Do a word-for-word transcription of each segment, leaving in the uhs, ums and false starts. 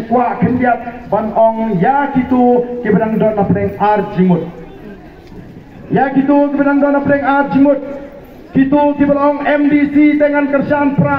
Kwah khyndiat ban ong ïa kito kiba dang don na pdeng ar jingmut. Ïa kito kiba dang don na pdeng ar jingmut. Kito kiba la ong M D C te ngan kyrshan pra,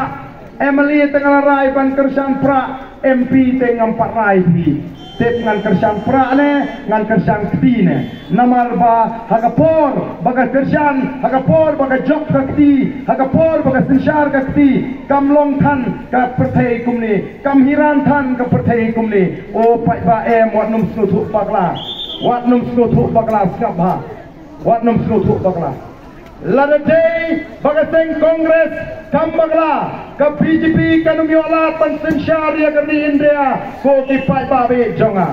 M L A te ngan rai ban kyrshan pra, M P te ngam pat rai phi. Tip ngan kyrshan pra ne, ngan kyrshan kti ne. Namar ba ha ka por ba ka kyrshan, ha ka por ba ka jop ka kti, ha ka por ba ka synshar ka kti, kam long than ka pyrthei kumne, kam hiran than ka pyrthei kumne. O paidbah em, wat nym sngewthuh bakla. Wat nym sngewthuh bakla, sngap ha. Wat nym sngewthuh bakla. Lada dei ba ka seng Congress kam bakla, ka B J P kan ym ïoh lad ban synshar ïa ka ri India, ko ki paidbah ba ïeit jong nga.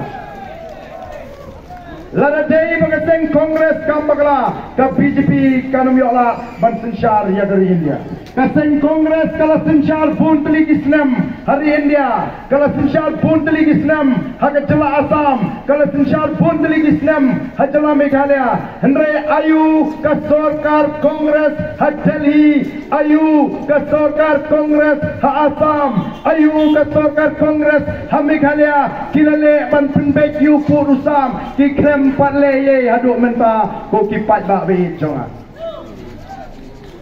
Lada dei ba ka seng Congress kam bakla, ka B J P kan ym ïoh lad ban synshar ïa ka ri India. Ka seng Congress ka la synshar bun tylli ki snem ha ri India, ka la synshar bun tylli ki snem ha ka jylla Assam, ka la synshar bun tylli ki snem ha jylla Meghalaya. Hynrei aïu ka sorkar Congress ha Delhi, aïu ka sorkar Congress ha Assam, aïu ka sorkar Congress ha Meghalaya, ki la leh ban pynbeit ïa u pud u sam, ki khlem pat leh ei ei haduh mynta, ko ki paidbah ba ïeit jong nga.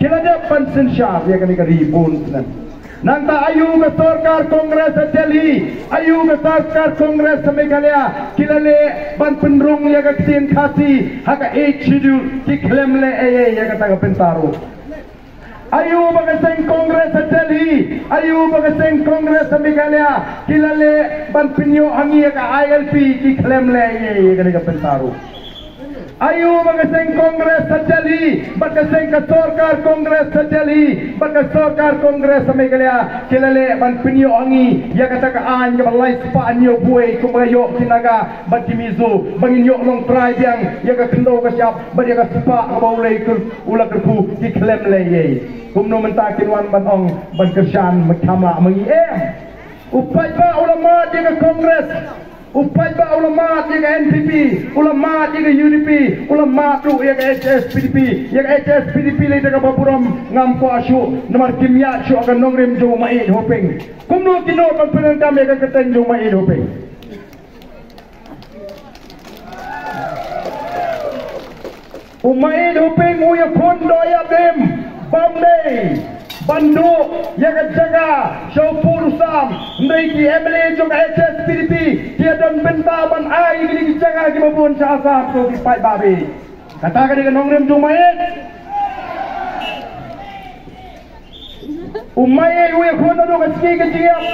Ki la dep ban synshar ïa kane ka ri bun snem. Nangta aïu ka sorkar Congress ha Delhi, aïu ka sorkar Congress ha Meghalaya, ki la leh ban pynrung ïa ka ktien Khasi ha ka Eighth Schedule, ki khlem leh ei ei ïa kata ka bynta ruh. Aïu ba ka seng Congress ha Delhi, aïu ba ka seng Congress ha Meghalaya, ki la leh ban pynïoh ha ngi ïa ka I L P, ki khlem leh ei ei ïa kane ka bynta ruh. Aïu ba ka seng Congress ha Delhi bad ka seng ka sorkar Congress ha Delhi bad ka sorkar Congress ha Meghalaya, ki la leh ban pynïoh ha ngi ïa kata ka aiñ kaba lai spah hynñiew buwei kumba ïoh ki Naga bad ki Mizo, ba ngin ïoh long trai biang ïa ka khyndew ka shyiap bad ïa ka spah kaba U Blei u la kyrkhu, ki khlem leh ei ei. Kumno mynta kin wan ban ong ban kyrshan ma kham lah ma ngi em? U paidbah u la mad ïa ka Congress. U paidbah u la mad ïa ka N P P, u la mad ïa ka U D P, u la mad ruh ïa ka H S P D P, ïa ka H S P D P lei da kaba burom ngam kwah shuh, namar kim ïaid shuh ha ka nongrim jong u Maieit Hoping. Kumno kin ïoh ban pyndonkam ïa ka kyrteng jong u Maieit Hoping? U Maieit Hoping u ïakhun doh ïa bym bam dei ban duh ïa ka jaka sha u pud u sam, hynrei ki M L A jong ka H S P D P ki ïa don bynta ban ai ïa kine ki jaka kiba bun sha Assam, ko ki paidbah ba ïeit. Kata ka dei ka nongrim jong u Maieit. U Maieit u ïakhun naduh ka sngi ka jingïap.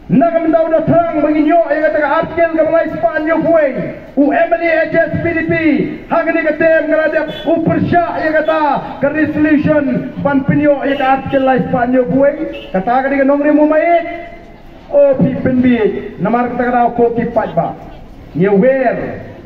Na ka bynta u da thrang ba ngin ïoh ïa kata ka article kaba lai spah hynñiew buwei. U M L A H S P D P ha kane ka term ka la dep u pyrshah ïa kata ka resolution ban pynïoh ïa ka article lai spah hynñiew buwei. Kata ka dei ka nongrim u Maieit. O phi pynbieit, namar kata ka daw ko ki paidbah, ngi wer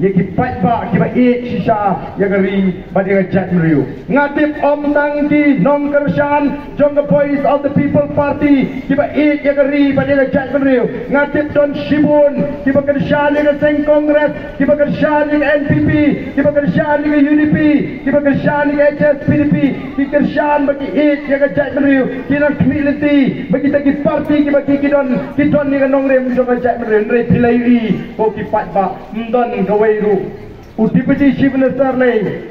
ïa ki paidbah kiba ïeit shisha ïa ka ri bad ïa ka jaitbynriew. Nga tip ym tang ki nongkyrshan jong ka Voice of the People Party kiba ïeit ïa ka ri bad ïa ka jaitbynriew. Nga tip don shibun kiba kyrshan ïa ka seng Congress, kiba kyrshan ïa ka N P P, kiba kyrshan ïa ka U D P, kiba kyrshan ïa ka H S P D P, ki kyrshan ba ki ïeit ïa ka jaitbynriew, ki nang khmih lynti ba kita ki party kiba ki, ki don, ki don ïa ka nongrim jong ka jaitbynriew. Hynrei phi la ïohi ko ki paidbah, ym don kawei ruh. U Deputy Chief Minister lei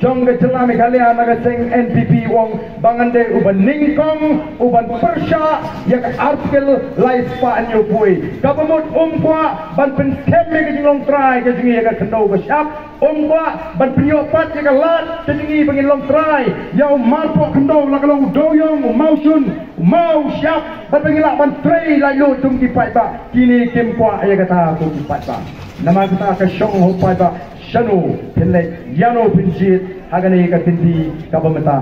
jong ka jylla Meghalaya na ka seng N P P u ong ba ngan dei uba nyngkong uban pyrshah ïa ka article lai spah hynñiew buwei. Kaba mut um kwah ban pynskhem ïa ka jinglong trai ka jong ngi ïa ka khyndew ka shyiap. Um kwah ban pynïoh pat ïa ka lad ka jong ngi ba ngin long trai ïa u marpoh khyndew, la ka long u dewiong, u mawshun, u mawshyiap, bad ba ngin lah ban trei laitluid kum ki paidbah. Kine kim kwah ïa kata ko ki paidbah. Namar kata ka shong ho paidbah, shano phin leit, ïano phin jied ha kane ka kynti kaba mynta.